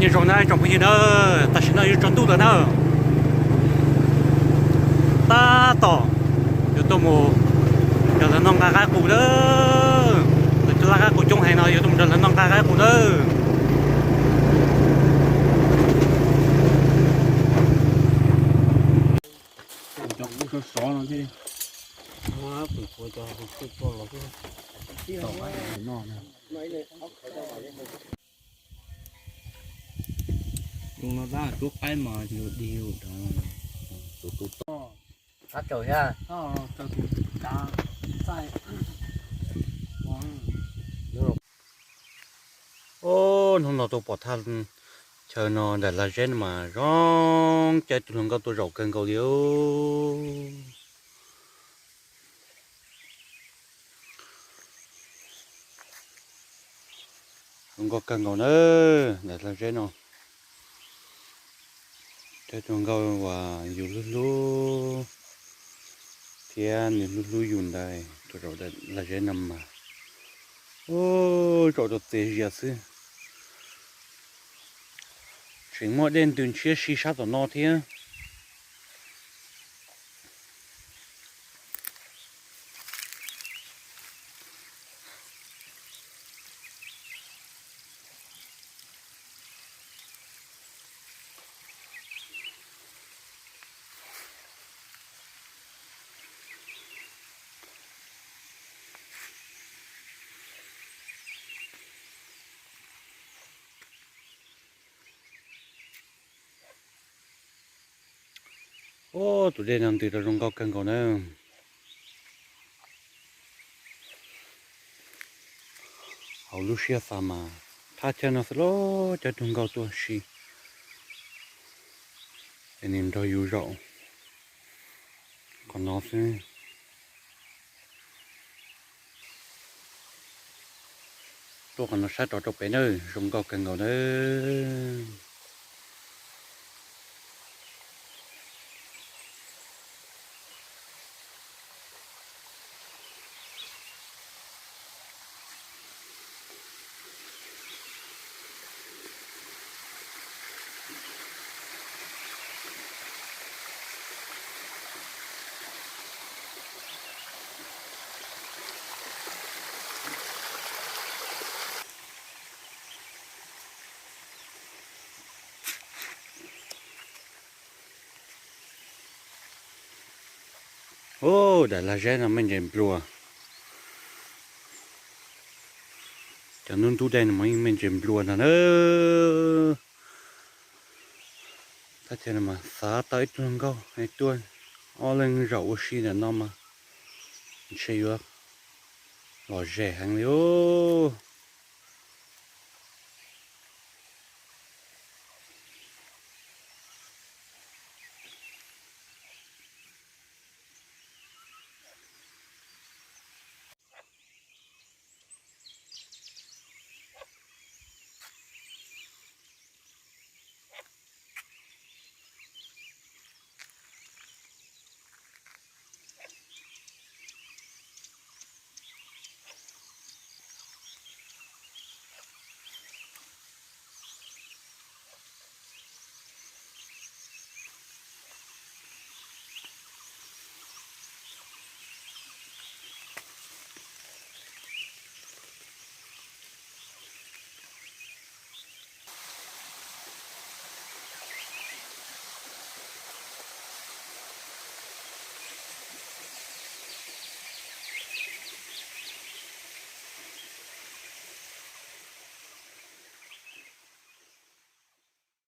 Nyob zoo na tsoom phooj ywg na, tam sim no yuav tsaus ntuj lawm na. Tab tom yuav tuaj mus nrog lawv noj nqaij qaib qus na. Lawv cog laj qaib qus coob heev no yuav tuaj mus nrog lawv noj nqaij qaib qus na. Tus no tab tus qaib mas tus dig tus tod. Hnub no tuaj pom thaj chaw no daim lag zeb no mas zoo caij tus hluas nkauj tuaj zaum kawg nkaus li. Zoo nkauj kawg nkaus na, daim lag zeb no. Caij tus hluas nkauj uas yus hlub hlub thiab nws hlub hlub yus ntawd tuaj zaum daim lag zeb no mas, ub, zaum rau txias zias xwb. Tseem muaj dej ntws ntshiab si sab tom no thiab. Ub, tus dej no ntws rau zoo nkauj kawg nkaus na. Hauv lub siab xav mas thaj chaw no xwb los coj tus nkauj tuaj si es nws nrog yus zaum qhov no xwb. Tuaj qhov no saib rov rau pem na, zoo nkauj kawg nkaus na. Ub, daim lag zeb no me ntses nplua. Cov ntub ntub dej no mas yeej me ntses nplua ntag na. Thaj chaw no mas xav tau ib tug hluas nkauj es tuaj ob leeg zaum ua si ntawm no mas ntshe yuav lom zem heev li os.